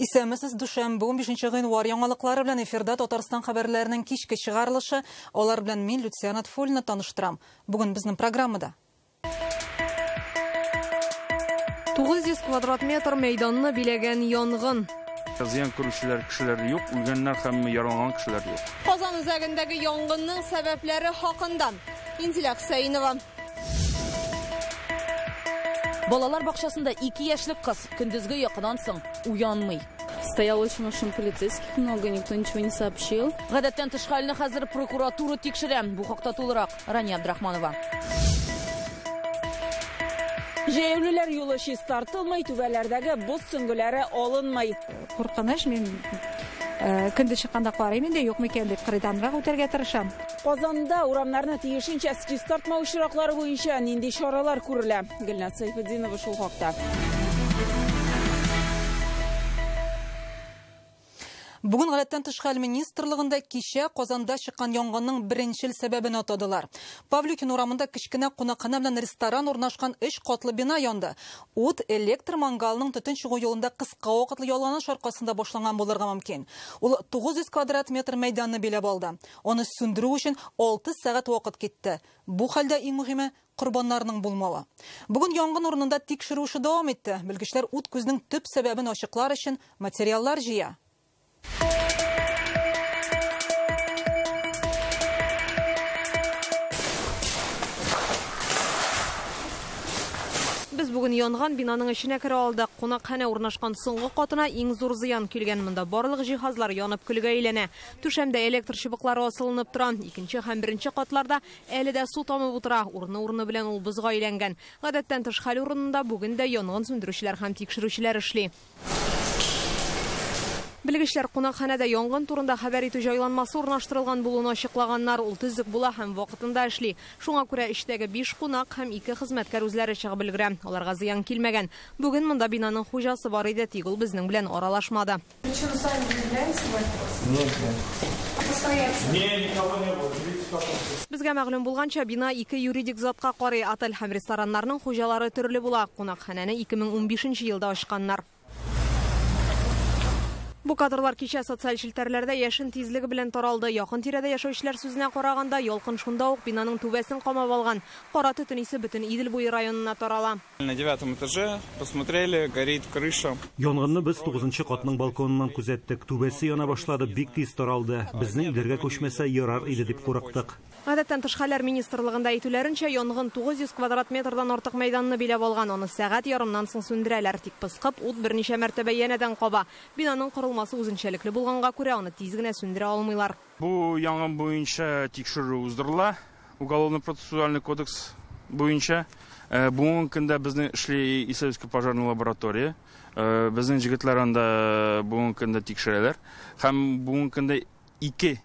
Исәнмесез, дүшәмбе 15 гыйнвар яңалыклары белән эфирда Татарстан хәбәрләренең кичке чыгарылышы. Алар белән мин Люция Нотфуллина таныштырам. Бүген безнең программада 900 квадрат метр мәйданны биләгән янгын. Зыян күрүчеләр кешеләр юк, үлгәннәр һәм яраланган кешеләр юк. Казан үзәгендәге янгынның сәбәпләре хакында Инзилә Хөсәенова. Балалар бакчасында 2 яшьлек кыз көндезге йокыдан соң уянмый. Стояло очень машин полицейских много, никто ничего не сообщил. Гадәттән тыш хәлне хәзер прокуратура тикшерә. Бу хакта тулырак Рания Абдрахманова. Җәяүлеләр юлы чистартылмый, түбәләрдәге боз сөңгеләре алынмый. Куркыныч, мин көндез чыкканда карыйм инде, юк микән дип кырыйданрак үтәргә тырышам. Казанда урамнарны тиешенчә чистартмау очраклары буенча нинди чаралар күрелә? Гөлназ Сайфетдинова шул хакта. Бүген гадәттән тыш хәл министрлыгында кичә Казанда чыккан янгынның беренчел сәбәбен атадылар. Павлюхин урамында кечкенә кунакханә белән ресторан урнашкан 3 катлы бина янды. Ут электр мангалының төтен чыгу юлында кыска вакытлы ялганыш аркасында башланган булырга мөмкин. Ул 900 квадрат метр мәйданны биләп алды. Аны сүндерү өчен 6 сәгать вакыт китте. Бу хәлдә иң мөһиме корбаннарның булмавы. Бүген янгын урынында тикшерү эше дәвам итте. Белгечләр ут күзнең төп сәбәбен ачыклар өчен материаллар җыя. Без бүген янган бинаның эченә керә алдык. Кунакханә урнашкан соңгы катына иң зур зыян килгән. Монда барлык җиһазлар янып көлгә әйләнә. Түшәмдә электр чыбыклары асылынып тора. Икенче һәм беренче катларда әле дә су тамып утыра. Урыны-урыны белән ул бозга әйләнгән. Гадәттән тыш хәл урынында бүген дә янгын сүндерүчеләр һәм тикшерүчеләр эшли. Белгечләр кунакханәдә янгын турында хәбәр итү җайланмасы урнаштырылган булуын ачыклаганнар. Ул төзек була һәм вакытында эшли. Шуңа күрә эчтәге 5 кунак һәм 2 хезмәткәр үзләре чыгып өлгерә. Аларга зыян килмәгән. Бүген монда бинаның хуҗасы бар иде, тик ул безнең белән аралашмады. Безгә мәгълүм булганча, бина 2 юридик затка карый. Отель һәм рестораннарның хуҗалары төрле була. Кунакханәне 2015 елда ачканнар. Бу кадрлар кичә социаль челтәрләрдә яшен тизлеге белән таралды. Якын тирәдә яшәүчеләр сүзенә караганда, ялкын шунда ук бинаның түбәсен камап алган. Кара төтен исе бөтен Идел буе районына тарала. На 9 этаже посмотрели, горит крыша. Янгынны без 9 катның балконыннан күзәттек. Түбәсе яна башлады, бик тиз таралды. Безнең өйләргә күчмәсә ярар иде дип курыктык. Гадәттән тыш хәлләр министрлыгында әйтүләренчә, янгын 900 квадрат метрдан артык мәйданны биләп алган. Аны сәгать ярымнан соң сүндерәләр. Тик пыскып, ут берничә мәртәбә янәдән каба. Бинаның корылмасы үзенчәлекле булганга күрә, аны тиз генә сүндерә алмыйлар. Бу янгын буенча тикшерү уздырыла. Уголовно-процессуальный кодекс буенча. Бүгенге көндә безнең эшли Исаевская пожарная лаборатория. Безнең җегетләр анда бүгенге көндә тикшерәләр. Һәм бүгенге көндә 2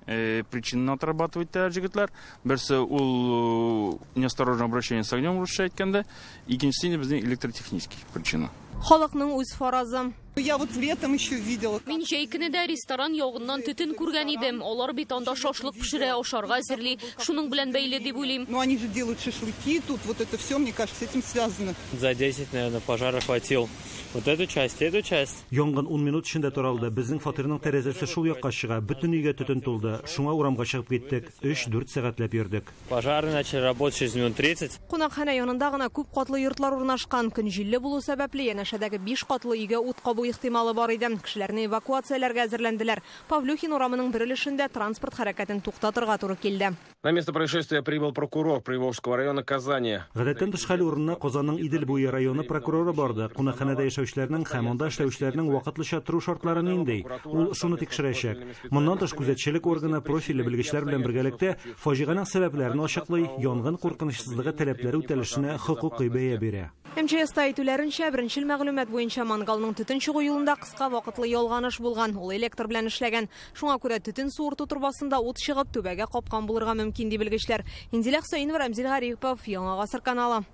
причины отрабатывать җегетләр. Берсе ул неосторожное обращение с огнем, русча әйткәндә, икенчесе инде безнең электротехнический причина. Халыкның үз фаразы. Я вот летом еще видела. Мин җәй көне дә ресторан ягыннан төтен күргән идем. Алар бит анда шашлык пешерә, ашарга әзерли. Шуның белән бәйле дип уйлыйм. Ну они же делают шашлыки, тут вот это все, мне кажется, с этим связано. За 10, наверное, пожар охватил вот эту часть, эту часть. Янгын 10 минут эчендә таралды. Безнең фатирның тәрәзәсе шул якка чыга. Бөтен өйгә төтен тулды. Шуңа урамга чыгып киттек. 3-4 сәгатьләп йөрдек. Пожарные начали работать через минут 30. Кунакханә янында гына күп катлы йортлар урнашкан. Көн җилле булу сәбәпле янәшәдәге 5 катлы өйгә ут кабу ихтималы бар иде. Кешеләрне эвакуацияләргә әзерләнделәр. Павлюхин урамының бер өлешендә транспорт хәрәкәтен туктатырга туры килде. На место происшествия прибыл прокурор Приволжского района Казани. Гадәттән тыш хәл урынына Казанның Идел буе районы прокуроры барды. Кунакханәдә яшәүчеләрнең һәм анда эшләүчеләрнең вакытлыча тору шартлары нинди? Ул шуны тикшерәчәк. Моннан тыш күзәтчелек органы профильле белгечләр белән бергәлектә фаҗиганең сәбәпләрен ачыклый, янгын куркынычсызлыгы таләпләре үтәлешенә хокукый бәя бирә. МЧСта әйтүләренчә, беренчел мәгълүмат буенча мангалның төтен чыгу юлында кыска вакытлы ялганыш булган. Ул электр белән эшләгән. Шуңа күрә төтен суырту торбасында ут чыгып түбәгә капкан булырга мөмкин ди белгечләр. Инзилә Хөсәенова, Рәмзил Гарипов, Яңа Гасыр каналы.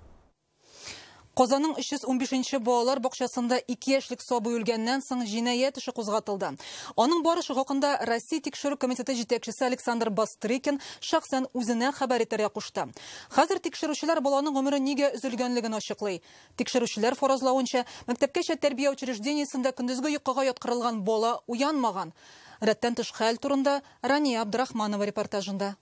Казанның 315 балалар бакчасында 2 яшьлек сабый үлгәннән соң җинаять эше кузгатылды. Аның барышы хакында Россия тикшерү комитеты җитәкчесе Александр Бастрыкин шәхсән үзенә хәбәр итәргә кушты. Хәзер тикшерүчеләр баланың гомере нигә өзелгәнлеген ачыклый. Тикшерүчеләр фаразлавынча, мәктәпкәчә тәрбия учреждениесендә көндезге йокыга яткырылган бала уянмаган. Рәттән тыш хәл турында Рания Абдрахманова репортажында.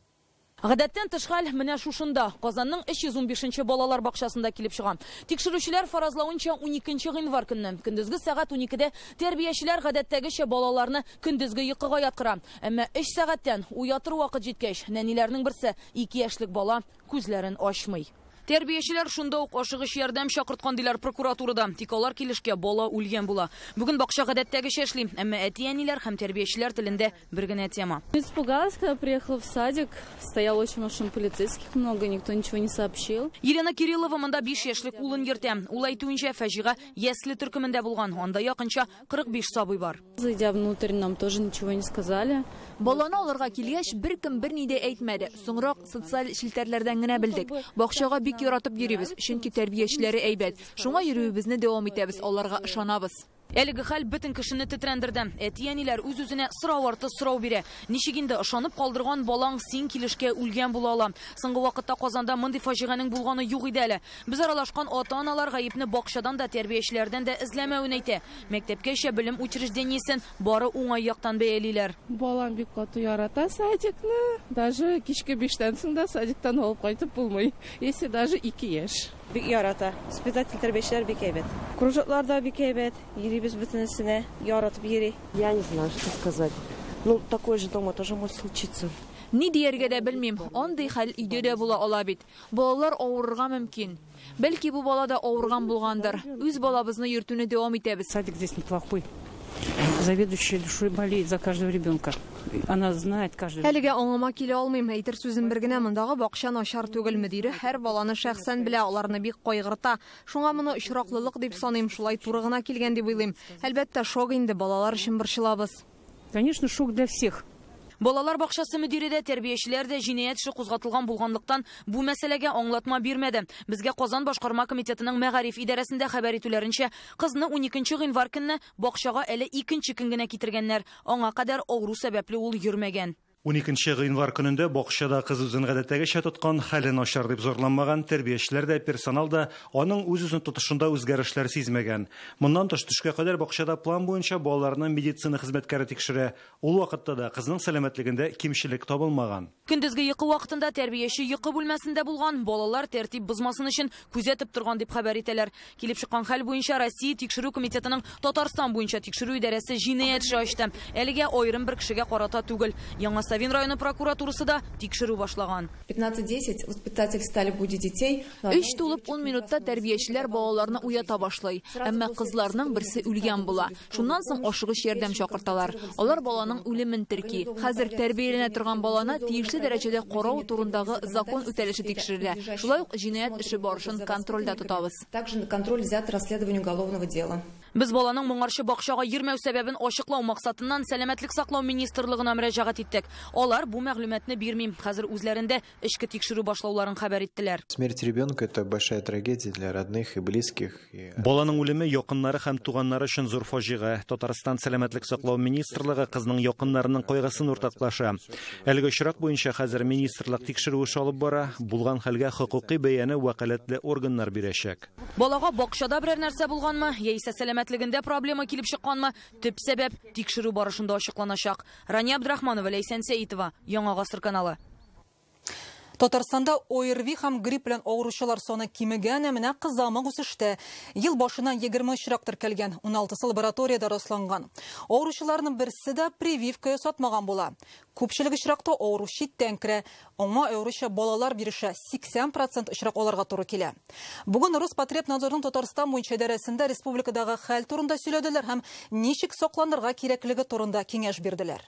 Гадәттән тыш хәл менә шушында, Казанның 315 балалар бакчасында килеп чыга. Тикшерүчеләр фаразлавынча 12 гыйнвар көнне көндезге сәгать 12-дә тәрбиячеләр гадәттәгечә балаларны көндезге йокыга яткыра. Әмма 3 сәгатьтән уятыр вакыт җиткәч, нәниләрнең берсе 2 яшьлек бала күзләрен ачмый. Тәрбиячеләр шунда ук ашыгыч ярдәм чакырткан диләр прокуратурада. Тик алар килешкә бала үлгән була. Бүген бакча гадәттәгечә эшли, әмма әти-әниләр һәм тәрбиячеләр телендә бер генә тема. Испугалась, когда приехала в садик, стояла очень машин полицейских много, никто ничего не сообщил. Елена Кириллова монда 5 яшьлек улын йөртә. Ул әйтүенчә, фаҗига ясле төркемендә булган. Анда якынча 45 сабый бар. Зайдя внутрь, нам тоже ничего не сказали. Баланы алырга килгәч, беркем берни дә әйтмәде. Соңрак социаль челтәрләрдән генә белдек. Бакчага бик яратып йөрибез, чөнки тәрбиячеләре әйбәт. Шуңа йөрүебезне дәвам итәбез, аларга ышанабыз. Әлеге хәл бөтен кешене тетрәндерде. Әти-әниләр үз-үзенә сорау арты сорау бирә. Ничек инде ышанып калдырган балаң син килешкә үлгән була ала? Соңгы вакытта Казанда мондый фаҗиганең булганы юк иде әле. Без аралашкан ата-аналар гаепне бакчадан да, тәрбиячеләрдән дә эзләмәвен әйтә. Мәктәпкәчә белем учреждениесен бары уңай яктан бәялиләр. Балам бик каты ярата садикны. Даже кичке 5-тән соң да садиктан алып кайтып булмый. Если даже 2 яшь. Бик ярата. Воспитатель тәрбиячеләр бик әйбәт. Кружоклар да бик әйбәт. Йөрибез бөтенесенә, яратып йөри. Я не знаю, что сказать. Ну, такое же дома тоже может случиться. Ни дияргә дә белмим. Андый хәл өйдә дә була ала бит. Балалар авырырга мөмкин. Бәлки бу бала да авырган булгандыр. Үз балабызны йөртүне дәвам итәбез. Садик здесь неплохой. Заведующая душой болеет за каждого ребенка. Она знает каждого. Әлегә аңыма килә алмыйм. Әйтер сүзем бер генә, мондагы бакча начар түгел. Мөдире һәр баланы шәхсән белә, аларны бик кайгырта. Шуңа моны очраклылык дип саныйм, шулай туры гына килгән дип уйлыйм. Әлбәттә, шок инде, балалар өчен борчылабыз. Конечно, шок для всех. Балалар бакчасы мөдире дә, тәрбиячеләр дә җинаять эше кузгатылган булганлыктан бу мәсьәләгә аңлатма бирмәде. Безгә Казан башкарма комитетының мәгариф идарәсендә хәбәр итүләренчә, кызны 12 гыйнвар көнне бакчага әле 2 көн генә китергәннәр. Аңа кадәр авыру сәбәпле ул йөрмәгән. 12 гыйнвар көнендә бакчада кыз үзен гадәттәгечә тоткан, хәле начар дип зарланмаган, тәрбиячеләр дә, персонал да аның үз-үзен тотышында үзгәрешләр сизмәгән. Моннан тыш төшкә кадәр бакчада план буенча балаларны медицина хезмәткәре тикшерә. Ул вакытта да кызның сәламәтлегендә кимчелек табылмаган. Көндезге йокы вакытында тәрбияче йокы бүлмәсендә булган, балалар тәртип бозмасын өчен күзәтеп торган дип хәбәр итәләр. Килеп чыккан хәл буенча Россия тикшерү комитетының Татарстан буенча тикшерү идарәсе җинаять эше ачты. Әлегә аерым бер кешегә карата түгел. Яңа Савин районы прокуратурасы да тикшерү башлаган. 15:10 воспитатель стали будить детей. 3 тулып 10 минутта тәрбиячеләр балаларны уята башлый. Әмма кызларның берсе үлгән була. Шуннан соң ашыгыч ярдәм чакырталар. Алар баланың үлемен терки. Хәзер тәрбияләнә торган баланы тиешле дәрәҗәдә карау турындагы закон үтәлеше тикшерелә. Шулай ук җинаять эше барышын контрольдә тотабыз. Также на контроль взят расследование уголовного дела. Без баланың моңарчы бакчага йөрмәү сәбәбен ачыклау максатыннан Сәламәтлек саклау министрлыгына мөрәҗәгать иттек. Алар бу мәгълүматны бирмим. Хәзер үзләрендә эчке тикшерү башлауларын хәбәр иттеләр. Смерть ребенка это большая трагедия для родных и близких. Баланың үлеме якыннары һәм туганнары өчен зур фаҗига. Татарстан Сәламәтлек саклау министрлыгы кызның якыннарының кайгысын уртаклаша. Әлеге очрак буенча хәзер министрлык тикшерү эше алып бара. Булган хәлгә хокукый бәяне вәкаләтле органнар бирәчәк. Балага бакчада берәр нәрсә булганмы, яисә сәламәтлегендә проблема килеп чыкканмы? Төп сәбәп тикшерү барышында ачыкланачак. Рания Абдрахманова, Ләйсән Сәитова, Яңа Гасыр каналы. Татарстанда ОРВИ һәм грипп белән авыручылар саны кимегән, ә менә кызамык үсештә. Ел башыннан 20 очрак теркәлгән, 16-сы лабораториядә расланган. Авыручыларның берсе дә прививка ясатмаган була. Күпчелек очракта авыру читтән керә. Аңа аеруча балалар бирешә, 80% очрак аларга туры килә. Бүген Роспотребнадзорның Татарстан буенча идарәсендә республикадагы хәл турында сөйләделәр һәм ничек сакланырга кирәклеге турында киңәш бирделәр.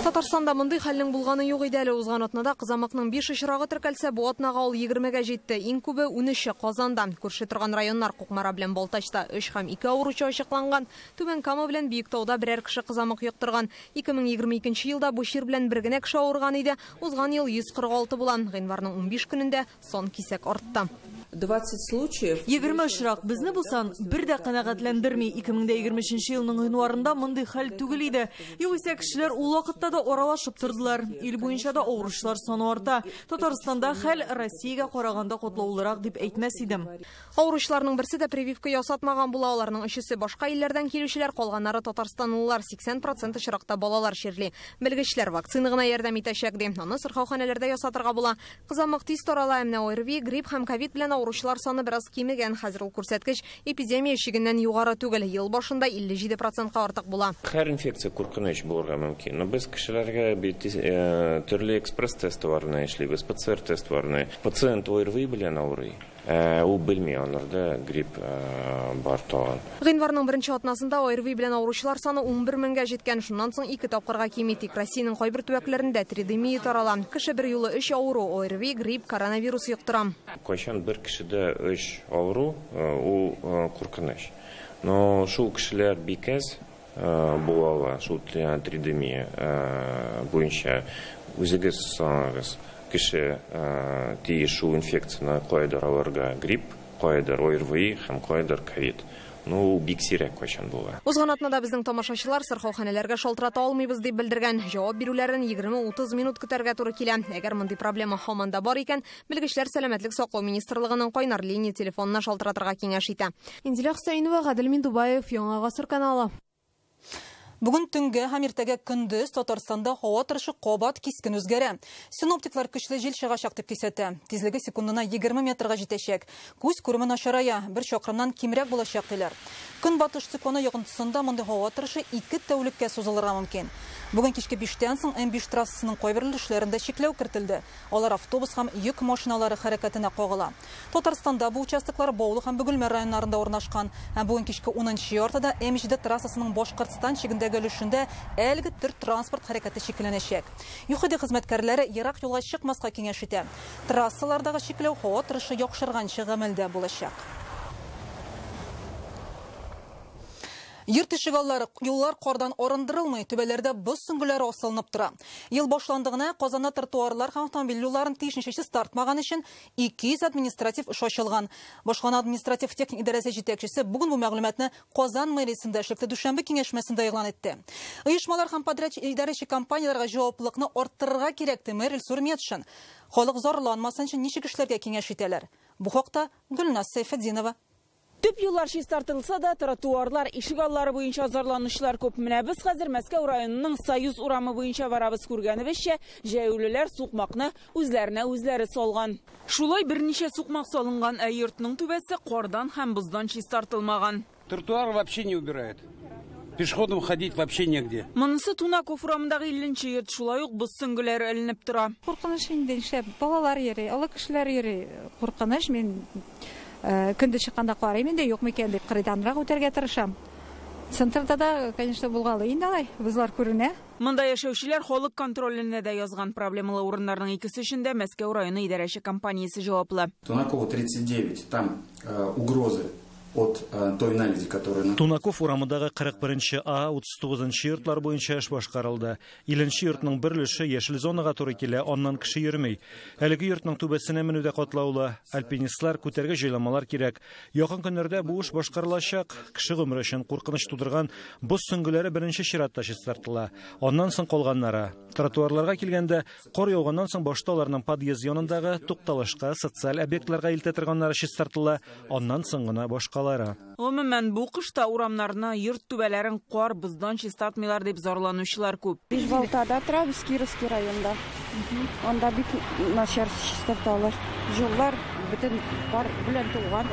Татарстанда мондый хәлнең булганы юк иде әле. Узган атнада кызамыкның 5 очрагы теркәлсә, бу атнага ул 20-гә җитте. Иң күбе 13-е Казанда. Күрше торган районнар Кукмара белән Балтачта 3 һәм 2 авыручы ачыкланган. Түбән Кама белән Биектауда берәр кеше кызамык йоктырган. 2022 елда бу чир белән бер генә кеше авырган иде. Узган ел 146 була. Гыйнварның 15 көнендә сан кисәк артты. 20 случаев. 20 очрак. Безне бу сан бер дә канәгатьләндерми. 2023 елның гыйнварында мондый хәл түгел иде. Югыйсә кешеләр ул вакытта да аралашып тордылар. Ил буенча да авыручылар саны арта. Татарстанда хәл Россиягә караганда катлаулырак дип әйтмәс идем. Авыручыларның берсе дә прививка ясатмаган була. Аларның өчесе башка илләрдән килүчеләр, калганнары татарстанлылар. 80% очракта балалар чирли. Белгечләр вакцина гына ярдәм итәчәк ди. Аны сырхауханәләрдә ясатырга була. Кызамык тиз тарала, әмма ОРВИ, грипп һәм ковид белән авыручылар саны бераз кимегән. Хәзер ул күрсәткеч эпидемия чигеннән югары түгел. Ел башында 57%ка артык була. Һәр инфекция куркыныч булырга мөмкин. Но без кешеләргә бит төрле экспресс-тестларны эшлибез, ПЦР-тестларны. Пациент ОРВИ белән авырый. Ул белми, анарда грипп бар тагын. Гыйнварның беренче атнасында ОРВИ белән авыручылар саны 11 меңгә җиткән. Шуннан соң 2 тапкырга кими. Тик Россиянең кайбер төбәкләрендә тридемия тарала. Кеше бер юлы 3 авыру ОРВИ, грипп, коронавирус йоктыра. Кайчан бер кешедә 3 авыру, ул куркыныч. Но шул кешеләр бик әз була ала, шул тридемия буенча. Үзегез санагыз. Кеше тиеш шул инфекцияне кайдыр алырга грипп, кайдыр ОРВИ һәм кайдыр ковид. Ну, бик сирәк кайчан була. Узган атнада безнең тамашачылар сырхауханәләргә шалтырата алмыйбыз дип белдергән. Җавап бирүләрен 20-30 минут көтәргә туры килә. Әгәр мондый проблема һаман да бар икән, белгечләр Сәламәтлек саклау министрлыгының кайнар линия телефонына шалтыратырга киңәш итә. Инзилә Хөсәенова, Гадел Миндубаев, Яңа Гасыр каналы. Бүген төнгә һәм иртәгә көндез Татарстанда һава торышы кабат кискен үзгәрә. Синоптиклар көчле җил чыгачак дип кисәтә. Тизлеге секундына 20 метрга җитәчәк. Күз күреме начарая, бер чакрымнан кимрәк булачак диләр. Көнбатыш циклоны йогынтысында мондый һава торышы 2 тәүлеккә сузылырга мөмкин. Бүген кичке 5тән соң М5 трассасының кайбер өлешләрендә чикләү кертелде. Алар автобус һәм йөк машиналары хәрәкәтенә кагыла. Татарстанда бу участоклар Баулы һәм Бөгелмә районнарында урнашкан. Һәм бүген кичке 10:30да М7 трассасының Башкортстан чигендәге өлешендә әлеге төр транспорт хәрәкәте чикләнәчәк. ЮХИДИ хезмәткәрләре ерак юлга чыкмаска киңәш итә. Трассалардагы чикләү һава торышы яхшырганчы гамәлдә булачак. Йорт ишегаллары, юллар кардан арындырылмый, түбәләрдә боз сөңгеләре асылынып тора. Ел башландыгына Казанда тротуарлар һәм автомобиль юлларын тиешенчә чистартмаган өчен 200 административ эш ачылган. Башкала административ техник идарәсе җитәкчесе бүген бу мәгълүматны Казан мэриясендә эшлекле дүшәмбе киңәшмәсендә игълан итте. Оешмалар һәм подрядчы идарәче компанияләргә җаваплылыкны арттырырга кирәк, ди мэр Илсур Метшин. Халык зарланмасын өчен ничек эшләргә киңәш итәләр? Бу хакта Гөлназ Сәйфетдинова. Төп юллар чистартылса да, тротуарлар, ишегаллары буенча зарланучылар күп. Менә без хәзер Мәскәү районының Союз урамы буенча барабыз. Күргәнебезчә, җәяүлеләр сукмакны үзләренә үзләре салган. Шулай берничә сукмак салынган, ә йортның түбәсе кардан һәм боздан чистартылмаган. Тротуар вообще не убирает. Пешеходам ходить вообще негде. Монысы Тунаков урамындагы 50 йорт, шулай ук боз сөңгеләре эленеп тора. Куркыныч инде, нишләп балалар йөри, олы кешеләр йөри. Куркыныч, мин көндез чыкканда карыйм инде, юк микән дип кырыйданрак үтәргә тырышам. Центрда да, конечно, булгалы инде алай, бозлар күренә. Монда яшәүчеләр халык контроленә дә язган. Проблемалы урыннарның икесе өчен дә Мәскәү районы идарәче компаниясе җаваплы. Тунакова 39, там угрозы от той наледи, которая... Тунаков урамындагы 41 А 39 йортлар буенча эш башкарылды. 50 йортның бер өлеше яшел зонага туры килә, аннан кеше йөрми. Әлеге йортның түбәсенә менү дә катлаулы. Альпинистлар күтәрге җайламалар кирәк. Якын көннәрдә бу эш башкарылачак. Кеше гомере өчен куркыныч тудырган боз сөңгеләре беренче чиратта чистартыла. Аннан соң калганнары. Тротуарларга килгәндә, кар яуганнан соң башта аларның подъезд янындагы тукталышка, социаль объектларга илтә торганнары чистартыла, аннан соң гына башкалар. Гомумән, бу кышта урамнарны, йорт түбәләрен кар, боздан чистартмыйлар дип зарланучылар күп. Бишбалтада торабыз, Кировский районда. Анда бик начар чистарталар. Юллар бөтен кар белән тулган.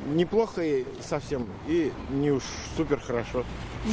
Неплохо и совсем, и не уж супер хорошо.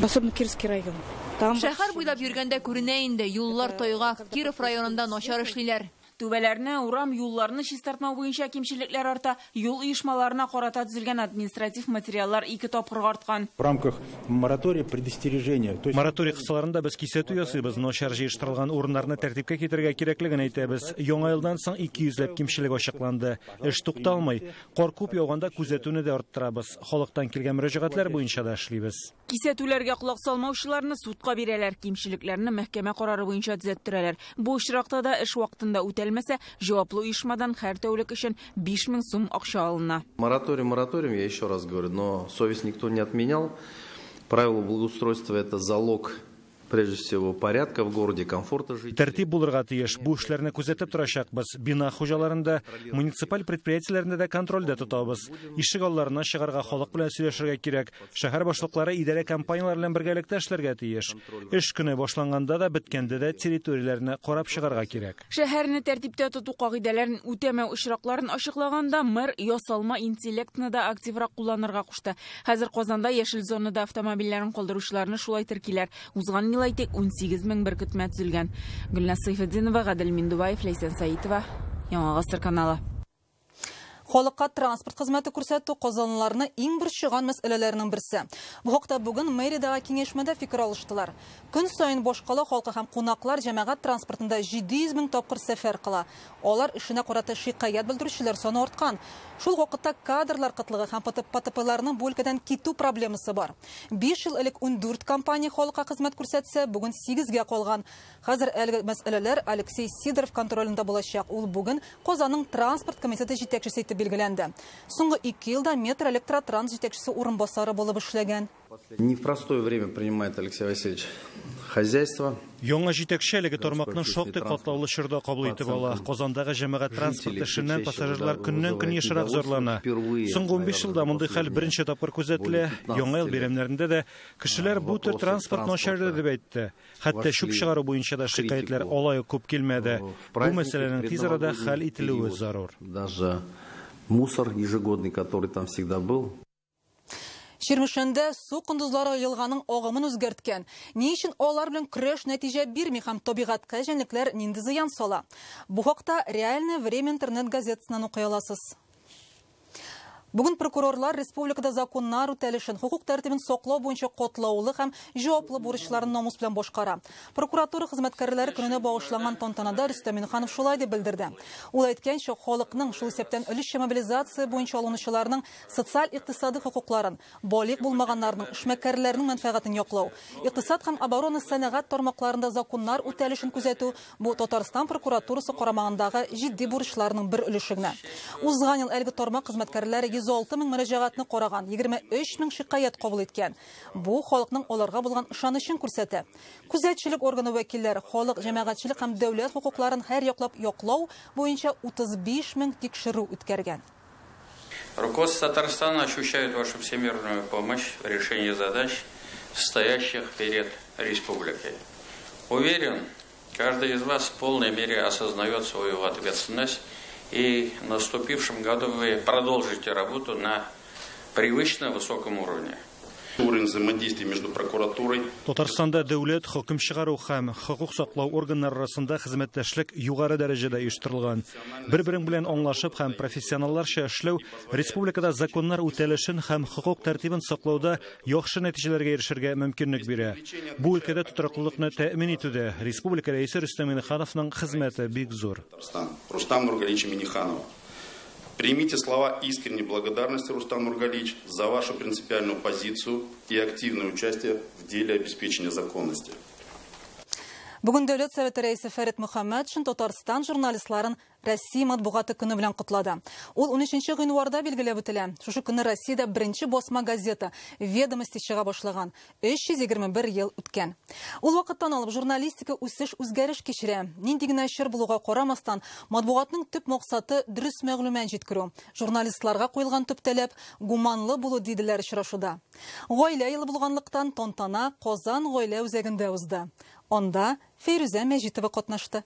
Особенно Кировский район. Шәһәр буйлап йөргәндә күренә инде, юллар тайгак. Киров районында начар эшлиләр. Түбәләрне, урам юлларны чистартмау буенча кимчелекләр арта. Юл оешмаларына карата төзелгән административ материаллар 2 тапкырга арткан. В рамках моратория предостережения. Мораторий кысаларында без кисәтү ясыйбыз. Начар җыештырылган урыннарны тәртипкә китерергә кирәклеген әйтәбез. Яңа елдан соң 200 ләп кимчелек ачыкланды. Эш тукталмый. Кар күп яуганда күзәтүне дә арттырабыз. Халыктан килгән мөрәҗәгатьләр буенча да эшлибез. Кисәтүләргә колак салмаучыларны судка бирәләр, кимчелекләрне мәхкәмә карары буенча төзәттерәләр. Бу очракта да эш вакытында үтәлми. үтәлмәсә, җаваплы оешмадан һәр тәүлек өчен 5000 сум акча алына. Мораторий мораторием, я еще раз говорю, но совесть никто не отменял. Правила благоустройства – это залог, прежде всего, порядка в городе, комфорта жителей. Тәртип булырга тиеш. Бу эшләрне күзәтеп торачакбыз. Бина хуҗаларын да, муниципаль предприятиеләрне дә контрольдә тотабыз. Ишек алларына чыгарга, халык белән сөйләшергә кирәк. Шәһәр башлыклары идарә компанияләре белән бергәлектә эшләргә тиеш. Эш көне башланганда да, беткәндә дә территорияләрне карап чыгарга кирәк. Шәһәрне тәртиптә тоту кагыйдәләрен үтәмәү очракларын ачыклаганда мэр ясалма интеллектны да активрак кулланырга кушты. Хәзер Казанда яшел зонада автомобильләрен калдыручыларны шулай теркиләр. Узган ел әйтик 18 мең беркетмә төзелгән. Гөлназ Сайфетдинова, Гадел Миндубаев, Ләйсән Саитова, Яңа Гасыр каналы. Халыкка транспорт хезмәте күрсәтү казанлыларны иң борчыган мәсьәләләрнең берсе. Бу хакта бүген мэриядәге киңәшмәдә фикер алыштылар. Көн саен башкала халкы һәм кунаклар җәмәгать транспортында 700 мең тапкыр сәфәр кыла. Алар эшенә карата шикаять белдерүчеләр саны арткан. Шул вакытта кадрлар кытлыгы һәм ПТПларның бу өлкәдән китү проблемасы бар. 5 ел элек 14 компания халыкка хезмәт күрсәтсә, бүген 8гә калган. Хәзер әлеге мәсьәләләр Алексей Сидоров контролендә булачак. Ул бүген Казанның транспорт комитеты җитәкчесе итеп билгеләнде. Соңгы 2 елда Метро Электротранс җитәкчесе урынбасары булып эшләгән. Не в простое время принимает Алексей Васильевич хозяйство. Яңа җитәкче әлеге тармакны шактый катлаулы чорда кабул итеп ала. Казандагы җәмәгать транспорт эшеннән пассажирлар көннән-көн ешрак зарлана. Соңгы 15 елда мондый хәл беренче тапкыр күзәтелә. Яңа ел бәйрәмнәрендә дә кешеләр бу төр транспорт начар дип әйтте. Хәтта чүп чыгару буенча да шикаятьләр алай ук күп килмәде. Бу мәсьәләнең тиз арада хәл ителүе зарур. Даже мусор ежегодный, который там всегда был. Чирмешәндә су кондызлары елганың агымын үзгәрткән. Ни өчен алар белән көрәш нәтиҗә бирми һәм табигатькә җәнлекләр нинди зыян сала? Бу хакта Реальное время интернет газетасыннан укый аласыз. Бүген прокурорлар республикада законнар үтәлешен, хукук тәртибен саклау буенча катлаулы һәм җаваплы бурычларын намус белән башкара. Прокуратура хезмәткәрләре көненә багышланган тантанада Рөстәм Миңнеханов шулай дип белдерде. Ул әйткәнчә, халыкның, шул исәптән өлешчә мобилизация буенча алынучыларның социаль-икътисади хокукларын, балигъ булмаганнарның, эшмәкәрләрнең мәнфәгатен яклау, икътисад һәм оборона сәнәгать тармакларында законнар үтәлешен күзәтү бу Татарстан прокуратурасы карамагындагы җитди бурычларның бер өлеше генә. Узган ел әлеге тармак хезмәткәрләре 106 мең мөрәҗәгатьне караган, 23 мең шикаять кабул иткән. Бу халыкның аларга булган ышанычын күрсәтә. Күзәтчелек органы вәкилләре халык, җәмәгатьчелек һәм дәүләт хокукларын һәр яклап яклау буенча 35 мең тикшерү үткәргән. Руководство Татарстана ощущает вашу всемирную помощь в решении задач, стоящих перед республикой. Уверен, каждый из вас в полной мере осознает свою ответственность, и в наступившем году вы продолжите работу на привычно высоком уровне. Уровень взаимодействия между прокуратурой. Татарстанда дәүләт хөкем чыгару һәм хокук саклау органнары арасында хезмәттәшлек югары дәрәҗәдә оештырылган. Бер-берең белән аңлашып һәм профессионалларча эшләү республикада законнар үтәлешен һәм хокук тәртибен саклауда яхшы нәтиҗәләргә ирешергә мөмкинлек бирә. Бу өлкәдә тотрыклылыкны тәэмин итүдә республика рәисе Рөстәм Миңнехановның хезмәте бик зур. Рустам Нургалиевича Минниханова. Примите слова искренней благодарности, Рустам Нургалиевич, за вашу принципиальную позицию и активное участие в деле обеспечения законности. Бүген Дәүләт Советы рәисе Фәрит Мөхәммәтшин Татарстан журналистларын Россия матбугаты көне белән котлады. Ул 13 гыйнварда билгеләп үтелә. Шушы көнне Россиядә беренче басма газета «Ведомости» чыга башлаган. 321 ел үткән. Ул вакыттан алып журналистика үсеш үзгәреш кичерә. Нинди генә чор булуга карамастан, матбугатның төп максаты дөрес мәгълүмат җиткерү. Журналистларга куелган төп таләп гуманлы булу диделәр очрашуда. Гаилә елы булганлыктан тантана Казан гаилә үзәгендә узды. Анда Фәйрүзә Мәҗитова катнашты.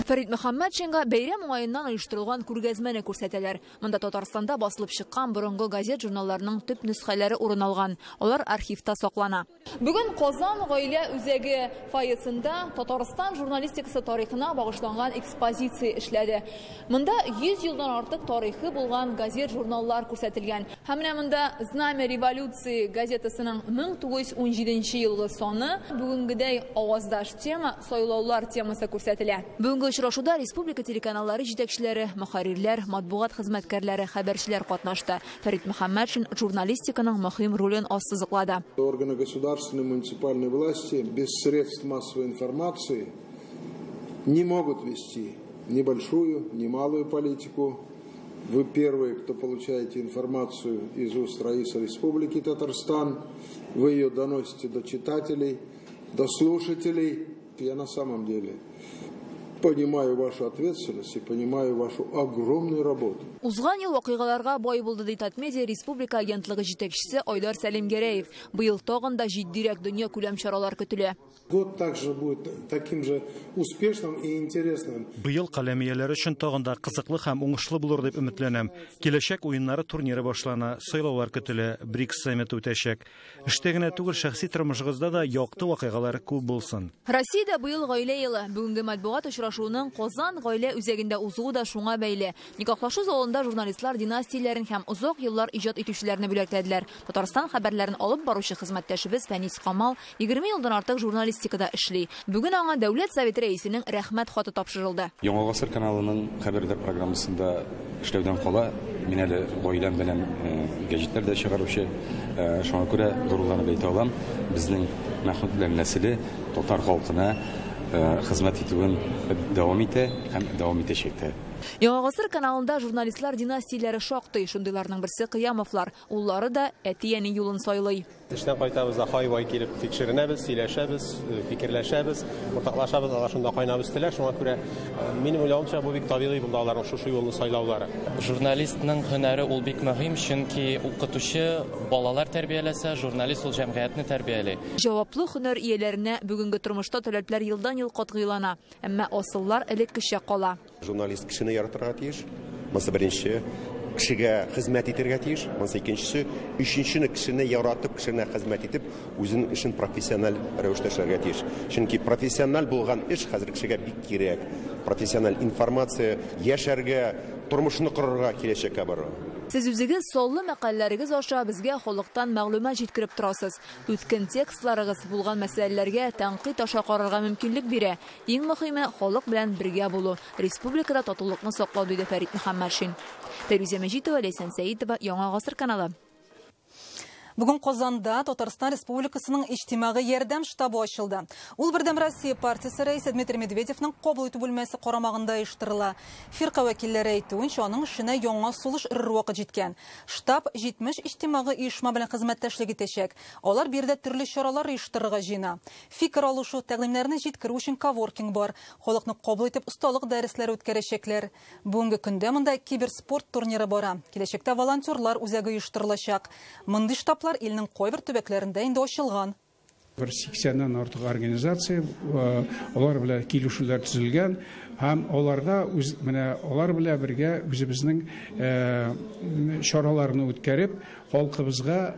Фәрит Мөхәммәтшинга бәйрәм уңаеннан оештырылган күргәзмәне күрсәтәләр. Монда Татарстанда басылып чыккан борынгы газет-журналларның төп нөсхәләре урын алган. Алар архивта саклана. Бүген Казан гаилә үзәге фойесында Татарстан журналистикасы тарихына багышланган экспозиция эшләде. Монда 100 елдан артык тарихы булган газет-журналлар күрсәтелгән. Һәм менә монда Знамя революции газетасының 1917 елгы саны, бүгенгедәй аваздаш тема, сайлаулар темасы күрсәтелә. Бүгенге очрашуда республика телеканаллары җитәкчеләре, мөхәррирләр, матбугат хезмәткәрләре, хәбәрчеләр катнашты. Фәрит Мөхәммәтшин журналистиканың мөһим ролен ассызыклады. Органы государственной и муниципальной власти без средств массовой информации не могут вести ни большую, ни малую политику. Вы первые, кто получаете информацию из уст Раиса Республики Татарстан. Вы ее доносите до читателей, до слушателей. Я на самом деле понимаю вашу ответственность и понимаю вашу огромную работу. Узган ел вакыйгаларга бай булды, ди Татмедиа республика агентлыгы җитәкчесе Айдар Сәлимгәрәев. Быел тагын да җитдирәк дөнья күләм чаралар көтелә. Год также будет таким же успешным и интересным. Быел каләм ияләре өчен тагын да кызыклы һәм уңышлы булыр дип өметләнәм. Киләчәк уеннары турниры башлана, сайлаулар көтелә, БРИКС саммиты үтәчәк. Эштә генә түгел, шәхси тормышыгызда да якты вакыйгалар күп булсын. Россиядә быел гаилә елы. Бүгенге матбугат очрашуының Казан гаилә үзәгендә узуы да шуңа бәйле. Никахлашу залында журналистлар династияләрен һәм озак еллар иҗат итүчеләрне бүләкләделәр. Татарстан хәбәрләрен алып баручы хезмәттәшебез Фәнис Камал 20 елдан артык журналистикада эшли. Бүген аңа Дәүләт Советы рәисенең рәхмәт хаты тапшырылды. Яңа гасыр каналының хәбәрләр программасында эшләүдән кала, мин әле гаиләм белән гәҗитләр дә чыгаручы, шуңа күрә горурланып әйтә алам, безнең Мәхмүтләр нәселе татар халкына хезмәт итүен дәвам итә һәм дәвам итәчәк тә. Яңа гасыр каналында журналистлар династияләре шактый. Шундыйларның берсе Кыямовлар. Уллары да әти-әни юлын сайлый. Эштән кайтабыз да һай-вай килеп тикшеренәбез, сөйләшәбез, фикерләшәбез, уртаклашабыз, алар шунда кайнап үстеләр. Шуңа күрә минем уйлавымча, бу бик табигый булды аларның шушы юлны сайлаулары. Журналистның һөнәре ул бик мөһим, чөнки укытучы балалар тәрбияләсә, журналист ул җәмгыятьне тәрбияли. Җаваплы һөнәр ияләренә бүгенге тормышта таләпләр елдан-ел катгыйлана, әмма асыллар элеккечә кала. Журналист кешене яратырга тиеш. Монысы беренче, кешегә хезмәт итәргә тиеш. Монысы икенчесе, өченчене кешене яратып, кешене хезмәт итеп, үзенең эшен профессиональ рәвештә эшләргә тиеш. Чөнки профессиональ булган эш хәзер кешегә бик кирәк. Профессиональ информация яшәргә, тормышны корырга, киләчәккә барырга. Сез үзегез саллы мәкаләләрегез аша безгә халыктан мәгълүмат җиткереп торасыз. Үткен текстларыгыз булган мәсьәләләргә тәнкыйть аша карарга мөмкинлек бирә. Иң мөһиме халык белән бергә булу, республикада татулыкны саклау, диде Фәрит Мөхәммәтшин. Фәрүзә Мәҗитова, Ләйсән Сәитова, Яңа гасыр каналы. Бүген Казанда Татарстан Республикасының иҗтимагый ярдәм штабы ачылды. Ул Бердәм Россия партиясе рәисе Дмитрий Медведевның кабул итү бүлмәсе карамагында оештырыла. Фирка вәкилләре әйтүенчә, аның эшенә яңа сулыш өрер вакыт җиткән. Штаб 70 иҗтимагый оешма белән хезмәттәшлек итәчәк. Алар биредә төрле чаралар оештырырга җыена. Фикер алышу, тәкъдимнәрне җиткерү өчен коворкинг бар. Халыкны кабул итеп осталык дәресләре үткәрәчәкләр. Бүгенге көндә монда киберспорт турниры бара. Киләчәктә волонтерлар үзәге оештырылачак. Мондый штаб илнең кайбер төбәкләрендә инде ачылган. Бер 80-нән артык организация, алар белән килешүләр төзелгән һәм аларга үз менә алар белән бергә үзебезнең чараларны үткәреп, халкыбызга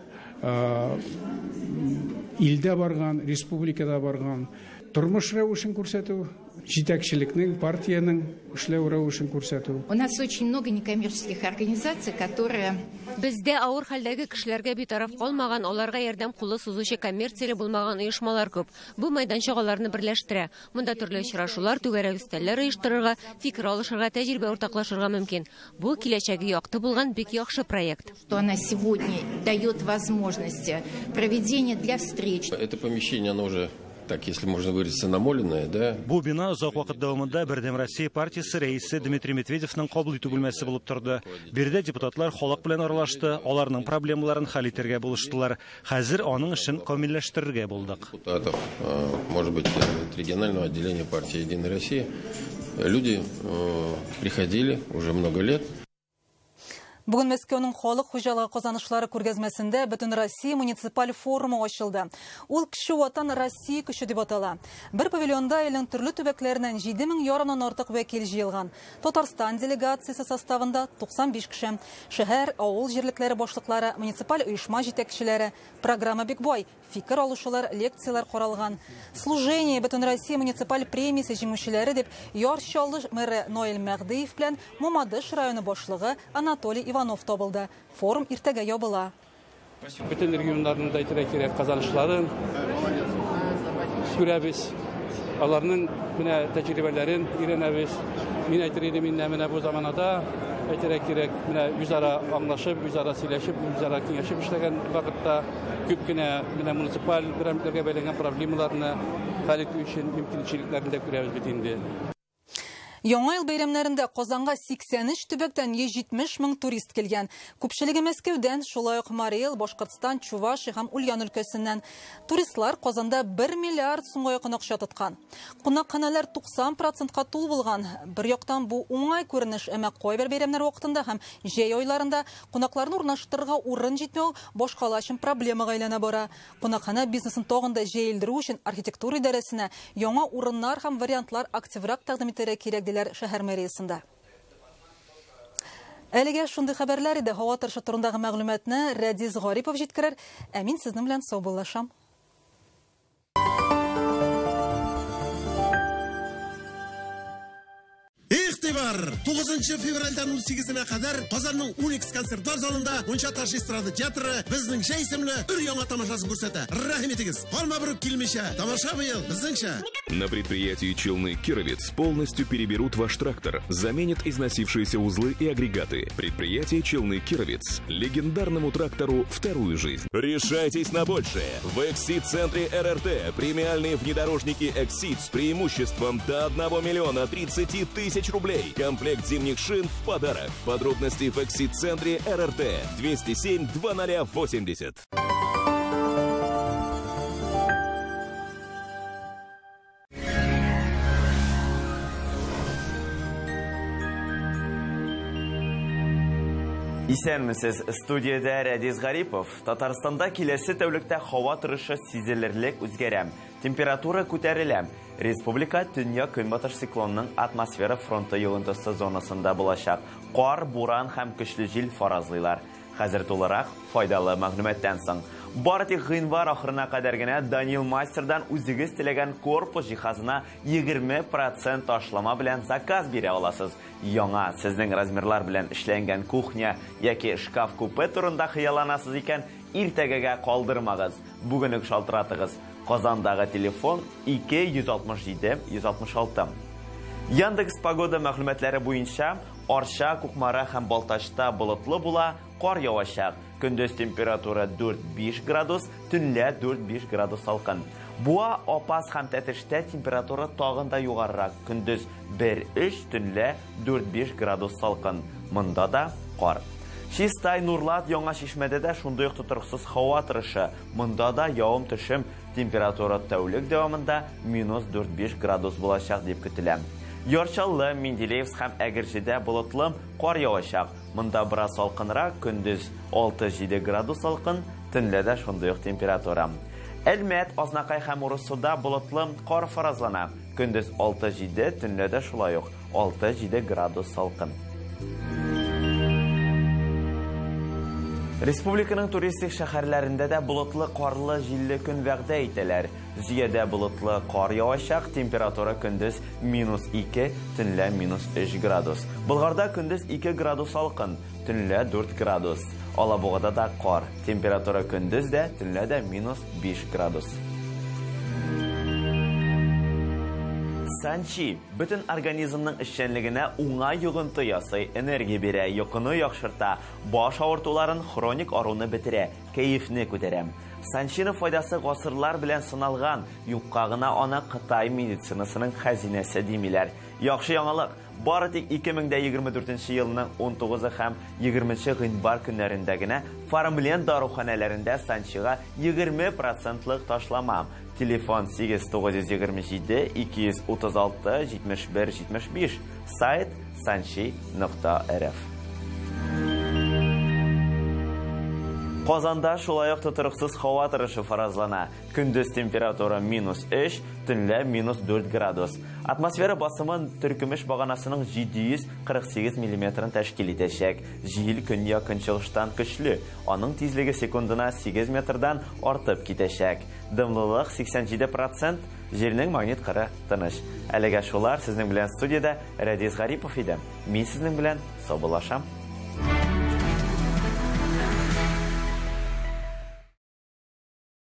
илдә барган, республикада барган тормыш рәвешен күрсәтү, җитәкчелекнең, партиянең эшләү рәвешен күрсәтү. У нас очень много некоммерческих организаций, которые Бездә авыр хәлдәге кешеләргә битараф калмаган, аларга ярдәм кулы сузучы коммерцияле булмаган оешмалар күп. Бу мәйданчык аларны берләштерә. Монда төрле очрашулар, түгәрәк өстәлләр оештырырга, фикер алышырга, тәҗрибә уртаклашырга мөмкин. Бу киләчәге якты булган бик яхшы проект. Что она сегодня дает возможности проведения для встреч. Это помещение, оно уже, так, если можно выразиться, намоленное, да? Бу бина озак вакыт дәвамында Бердәм Россия партиясе рәисе Дмитрий Медведевның кабул итү бүлмәсе булып торды. Биредә депутатлар халык белән аралашты, аларның проблемаларын хәл итәргә булыштылар. Хәзер аның эшен камилләштерергә булдык. Депутатов, может быть, от регионального отделения партии «Единая Россия». Люди приходили уже много лет. Бүген Мәскәүнең халык хуҗалыгы казанышлары күргәзмәсендә Бөтен Россия муниципаль форумы ачылды. Ул Кече Ватан Россия көче дип атала. Бер павильонда илнең төрле төбәкләреннән 7000 ярымнан артык вәкил җыелган. Татарстан делегациясе составында 95 кеше. Шәһәр, авыл җирлекләре башлыклары, муниципаль оешма җитәкчеләре. Программа бик бай. Фикер алышулар, лекцияләр каралган. Служение Бөтен Россия муниципаль премиясе җиңүчеләре дип Яр Чаллы мэры Наил Мәһдиев белән Мамадыш районы башлыгы Анатолий Иванов табылды. Форум иртәгә ябыла. Бөтен регионнарның да әйтергә кирәк казанышларын күрәбез. Аларның менә тәҗрибәләрен өйрәнәбез. Мин әйтер идем, инде менә бу заманада әйтергә кирәк, менә үзара аңлашып, үзара сөйләшеп, үзара киңәшеп эшләгән вакытта күп кенә менә муниципаль берәмлекләргә бәйләнгән проблемаларны хәл итү өчен мөмкинчелекләрен дә күрәбез бит инде. Яңа ел бәйрәмнәрендә Казанга 83 төбәктән 170 мең турист килгән. Күпчелеге Мәскәүдән, шулай ук Марий Эл, Башкортстан, Чувашия һәм Ульян өлкәсеннән. Туристлар Казанда 1 миллиард сумга якын акча тоткан. Кунакханәләр 90%ка тулы булган. Бер яктан бу уңай күренеш, әмма кайбер бәйрәмнәр вакытында һәм җәй айларында кунакларны урнаштырырга урын җитмәү башкала өчен проблемага әйләнә бара. Кунакханә бизнесын тагын да җәелдерү өчен архитектура идарәсенә яңа урыннар һәм вариантлар активрак тәкъдим итәргә кирәк, диләр шәһәр мэриясендә. Әлегә шундый хәбәрләр иде. Һава торышы турындагы мәгълүматны Рәдис Гарипов җиткерер. Ә мин сезнең белән саубуллашам. Игътибар! 9 февральдән 18-нә кадәр Казанның Уникс концертлар залында Мунча ташы эстрада театры безнең җәй исемле өр яңа тамашасын күрсәтә. Рәхим итегез. Калма берүк килмичә. Тамаша быел безнеңчә. На предприятии Челны Кировец полностью переберут ваш трактор, заменят износившиеся узлы и агрегаты. Предприятие Челны Кировец. Легендарному трактору вторую жизнь. Решайтесь на большее. В Эксид-центре РРТ премиальные внедорожники Эксид с преимуществом до 1 миллиона 30 тысяч рублей. Комплект зимних шин в подарок. Подробности в Эксид-центре РРТ 207 2080. Исәнмесез, студиядә Рәдис Гарипов. Татарстанда киләсе тәүлектә һава торышы сизелерлек үзгәрә. Температура күтәрелә. Республика төньяк-көнбатыш циклонның атмосфера фронты йогынтысы зонасында булачак. Кар, буран һәм көчле җил фаразлыйлар. Хәзер тулырак файдалы мәгълүматтан соң. Бары тик гыйнвар ахырына кадәр генә Данил Мастердан үзегез теләгән корпус җиһазына 20% ташлама белән заказ бирә аласыз. Яңа сезнең размерлар белән эшләнгән кухня яки шкаф-купе турында хыялланасыз икән, иртәгәгә калдырмагыз. Бүген үк шалтыратыгыз. Казандагы телефон 267 166. Яндекс Погода мәгълүматлары буенча Арча, Кукмара һәм Балтачта болытлы була, кар явачак. Көндез температура 4-5 градус, төнлә 4-5 градус салкын. Буа, Апас һәм Тәтештә температура тагын да югарырак. Көндез 1-3, төнлә 4-5 градус салкын. Монда да кар. Чистай, Нурлат, Яңа Чишмәдә дә шундый ук тотрыксыз һава торышы. Монда да явым-төшем, температура тәүлек дәвамында минус 4-5 градус булачак дип көтелә. Яр Чаллы, Менделеевск һәм Әгерҗедә болытлы, кар явачак. Монда бераз салкынрак, көндез 6-7 градус салкын, төнлә дә шундый ук температура. Әлмәт, Азнакай һәм Урыссуда болытлы, кар фаразлана. Көндез 6-7, төнлә дә шулай ук 6-7 градус салкын. Республиканың туристик шәһәрләрендә дә болытлы, карлы, җилле көн вәгъдә итәләр. Зөядә болытлы кар явачак, температура көндез минус 2, төнлә минус 3 градус. Болгарда көндез 2 градус салкын, төнлә 4 градус. Алабугада да кар, температура көндез дә, төнлә дә минус 5 градус. Санчи бөтен организмның эшчәнлегенә уңай йогынты ясый, энергия бирә, йокыны яхшырта, баш авыртуларын, хроник аруны бетерә, кәефне күтәрә. Санчиның файдасы гасырлар белән сыналган, юкка гына аны Кытай медицинасының хәзинәсе димиләр. Яхшы яңалык, бары тик 2024 елның 19 һәм 20 гыйнвар көннәрендә генә Фармлен даруханәләрендә Санчига 20%лык ташлама. Телефон 8927 236 71 75. Сайт sanchi.rf. Казанда шулай ук тотрыксыз һава торышы фаразлана. Көндез температура минус 3, төнлә минус 4 градус. Атмосфера басымы Төркемеш баганасының 748 миллиметрын тәшкил итәчәк. Җил көньяк-көнчыгыштан көчле. Аның тизлеге секундына 8 метрдан артып китәчәк. Дымлылык 87%, җирнең магнит кыры тыныч. Әлегә шулар, сезнең белән студиядә Рәдис Гарипов иде. Мин сезнең белән саубуллашам.